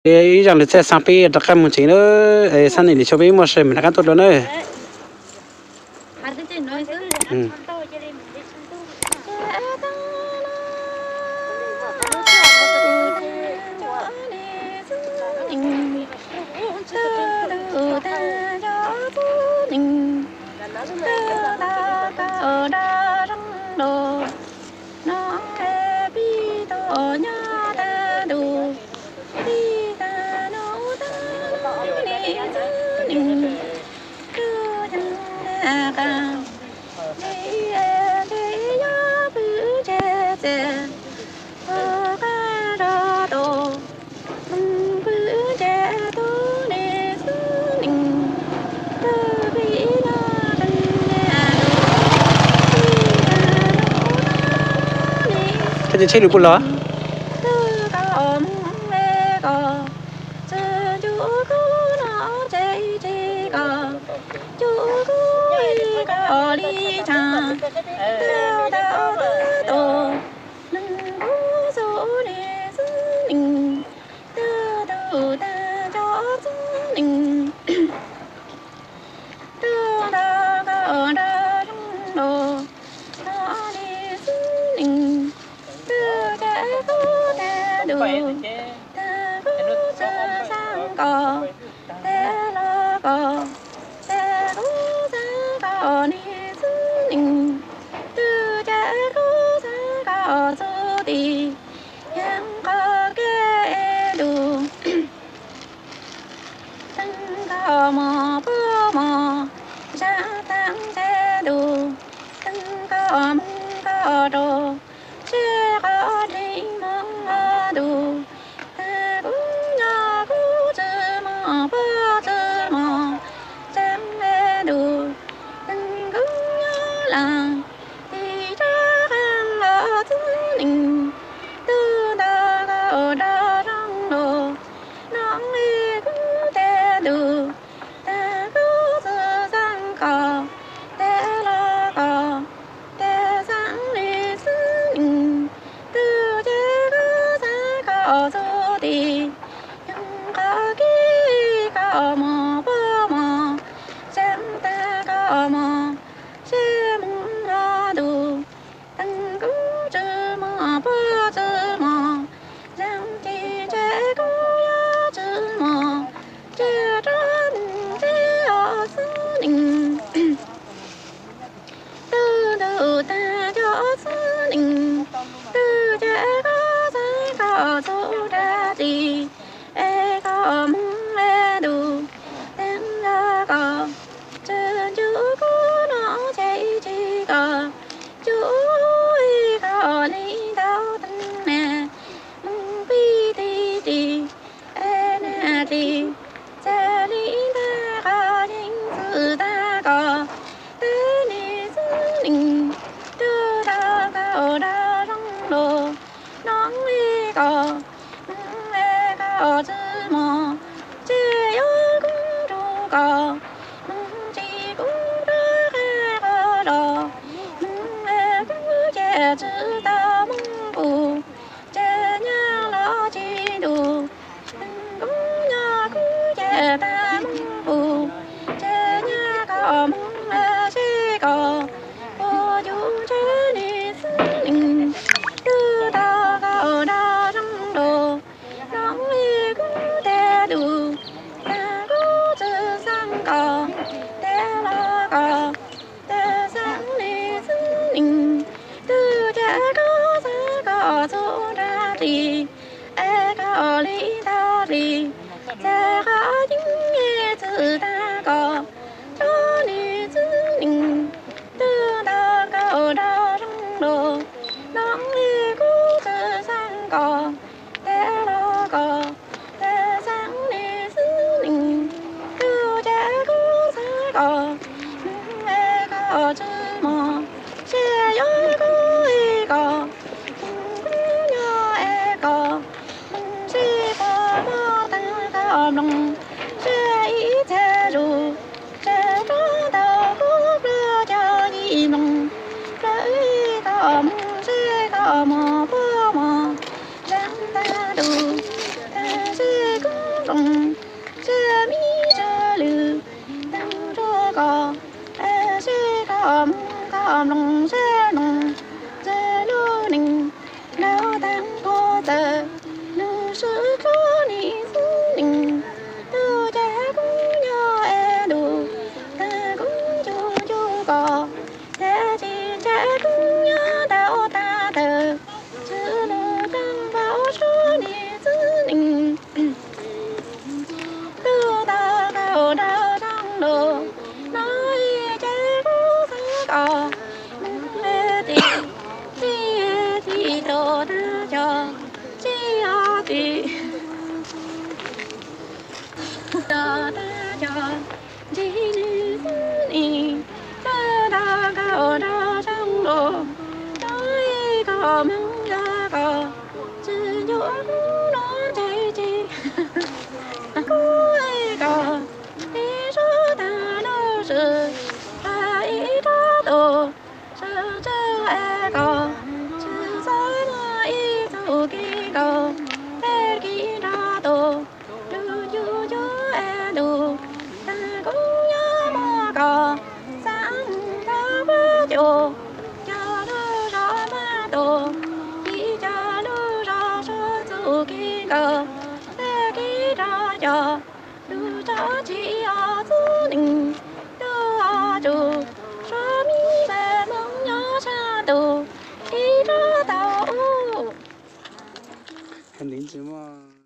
Ib zaug lwm txaj xaj peb rov qab mus tsev na, xab neej li tshuav peb muaj sai mas rov qab tuaj dua na. Tsheb lwm pub los? Teeb nkauj mos puag mos, zaj teeb ntshe tus. Teeb nkauj mus nkauj rau, zaj qhov nrig mus qhov tus. Tag kuv nyob kuv tsis mos puag tsis mos, zaj me tus. Teeb kuv nyob lawm tim rov qab los txwv nees, tus ntawd nkaus rau zoo los. Nov li kuv tej tus, tag kuv txwv xeeb koj, tej los koj, tej xeeb li txwv nees, tus ces kuv xeeb koj txhua tim. Yeej qhov kib koj mos puag mos, zaj tag koj mos, zaj mus qhov tus. Teeb kuv tsis mos puag tsis mos, zaj ci ntshe kuv yuav tsis mos, zaj rov mus txwv ob txwv nees. Tus ntawd tag cov txwv nees, tus ces kuv xeeb koj txhua rau tim. Es koj mus es tus, teeb los koj, tsis ncuj kuv no ces tsis koj, ncuj koj li ntau teeb ne, mus pib ti ti, es na ti, ces li ntag koj yeej txwv tag koj, tej li txwv nees, tus rau koj rau zoo los, nov li koj, mus es koj tsis mos, ces yuav kuv rau koj, mus tsis kuv rov qab qhov zos, mus es kuv ces tsis tau mus kuv, ces nyaj los tsis ntuj, kuv nyob kuv ces tau mus kuv, ces nyaj koj mus es seb koj, puas yuav ntshe li txwv nees, tus tau koj rau zoo los, nov li kuv tej tus, tag kuv tsis xeeb koj, tej los koj, tej xeeb li txwv nees, tus ces kuv xeeb koj txhua rau tim. Es koj li ntau li, ces koj yeej txwv tag koj, rau li txwv nees, tus ntawd koj rau zoo los, nov li kuv tsis xeeb koj, tej los koj, tej xeeb li txwv nees, tus ces kuv xeeb koj, mus es koj tsis mos, ces yuav kuv es koj, kuv nyob es koj, mus seb puas muaj teeb koj mloog, seb ib txhia zus, ces rov tau kuv plaub caug yim moos, plaub ib koj mus seb koj mos puag mos, zaj tag tus, tag seb kuv Tsis mi tsis lwm teeb tsuas koj, es sib koj mus koj mloog sib mloog txij lub neej. Nraug tag nrho txawm nws swb tsuas nim xwb neej, tus cas kuj nyob es ntuj tag kuj ncu ncu koj, ces tsis ntshai kuj nyob ntau tag tawm, tsis lwm teeb npaum suab nim xwb neej. Tus tau tau nraug zoo lus, no ib ce kuj xav koj, mus le tim, txij tim rau tag cos, txij ob tim rau tag cos, ntsib nws xwb nim, tus tau tau nraug zoo lus, no ib koj moog ntawm koj, tsis nco hnub no ntshe tsis kuj es koj, ib suab tag lub swm, ib rab tus sawv tsawg es koj, tsis xav muaj ib txuj kev nkaus, tej kev nrog tus, lub ncu ncu es ntuj tag kuj nyob muaj koj, xav mus thov pab cuj, cog lub zos maj tus, ib cog lub zos suav txuj kev nkaus, tej kev nrog cov, lub tso tsis ob txwv neej, tus ob tsuj, suav mi npawg Hmoob nyob sab ntuj, ib rab tau ub. Hais ntxiv tsis muaj.